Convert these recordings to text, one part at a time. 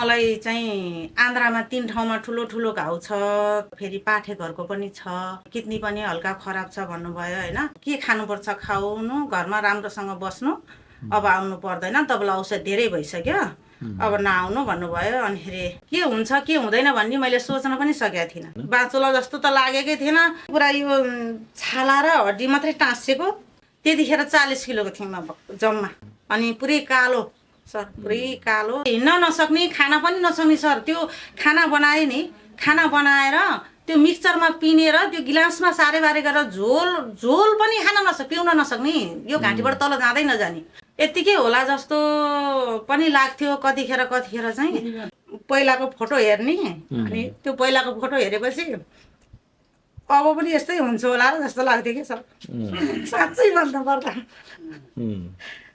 मलाई चाहिँ आन्द्रामा 3 ठाउँमा ठुलो ठुलो घाउ छ, फेरि पाठेघरको पनि छ, किडनी पनि हल्का खराब छ भन्नुभयो हैन। के खानुपर्छ खाउनु, घरमा राम्रोसँग बस्नु, अब आउनु पर्दैन, तपाईँलाई औषध धेरै भइसक्यो, अब नआउनु भन्नुभयो। अनिखेरि के हुन्छ के हुँदैन भन्ने मैले सोच्न पनि सकेको थिइनँ। बाँचुला जस्तो त लागेकै थिएन, पुरा यो छाला र हड्डी मात्रै टाँसिएको। त्यतिखेर 40 किलोको थिएँ म जम्मा, अनि पुरै कालो सर, पुरै कालो, हिँड्न नसक्ने, खाना पनि नसक्ने सर। त्यो खाना बनाएँ नि, खाना बनाएर त्यो मिक्सचरमा पिनेर त्यो गिलासमा सारे बारे गरेर झोल पनि खान पिउन नसक्ने, यो घाँटीबाट तल जाँदै नजाने, यत्तिकै होला जस्तो पनि लाग्थ्यो कतिखेर चाहिँ। पहिलाको फोटो हेर्ने, अनि त्यो पहिलाको फोटो हेरेपछि अब पनि यस्तै हुन्छ होला जस्तो लाग्थ्यो कि सर, साँच्चै भन्नुपर्दा।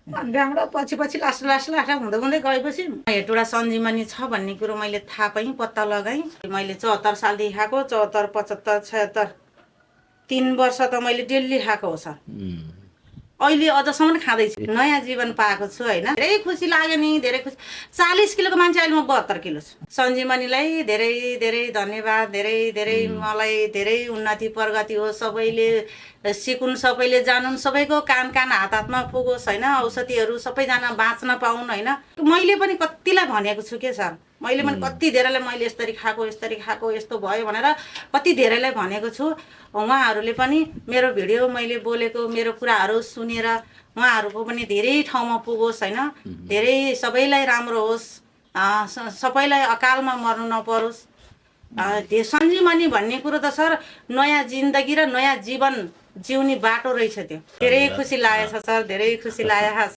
अनि त्यहाँबाट पछि लास्ट हुँदै हुँदै गएपछि हेटौँडा सञ्जीवनी छ भन्ने कुरो मैले थाहा पाएँ, पत्ता लगाएँ। मैले 74 सालदेखि खाएको, 74, 75, 76, 3 वर्ष त मैले डेली खाएको हो सर। अहिले अझसम्म खाँदैछु, नयाँ जीवन पाएको छु हैन। धेरै खुसी लाग्यो नि, धेरै खुसी। 40 किलोको मान्छे अहिले म 72 किलो छु। सञ्जीवनीलाई धेरै धेरै धन्यवाद, धेरै धेरै मलाई धेरै उन्नति प्रगति हो, सबैले सिकुन्, सबैले जानुन्, सबैको कान हात हातमा पुगोस् हैन, औषधिहरू सबैजना बाँच्न पाउन् हैन। मैले पनि कतिलाई भनेको छु के सर, मैले पनि कति धेरैलाई मैले यस्तरी खाएको यस्तो भयो भनेर कति धेरैलाई भनेको छु। उहाँहरूले पनि मेरो भिडियो मैले बोलेको मेरो कुराहरू सुनेर उहाँहरूको पनि धेरै ठाउँमा पुगोस् हैन, धेरै सबैलाई राम्रो होस्, सबैलाई अकालमा मर्नु नपरोस्। त्यो सञ्जीवनी भन्ने कुरो त सर नयाँ जिन्दगी र नयाँ जीवन जिउने बाटो रहेछ त्यो। धेरै खुसी लागेछ सर, धेरै खुसी लागेछ।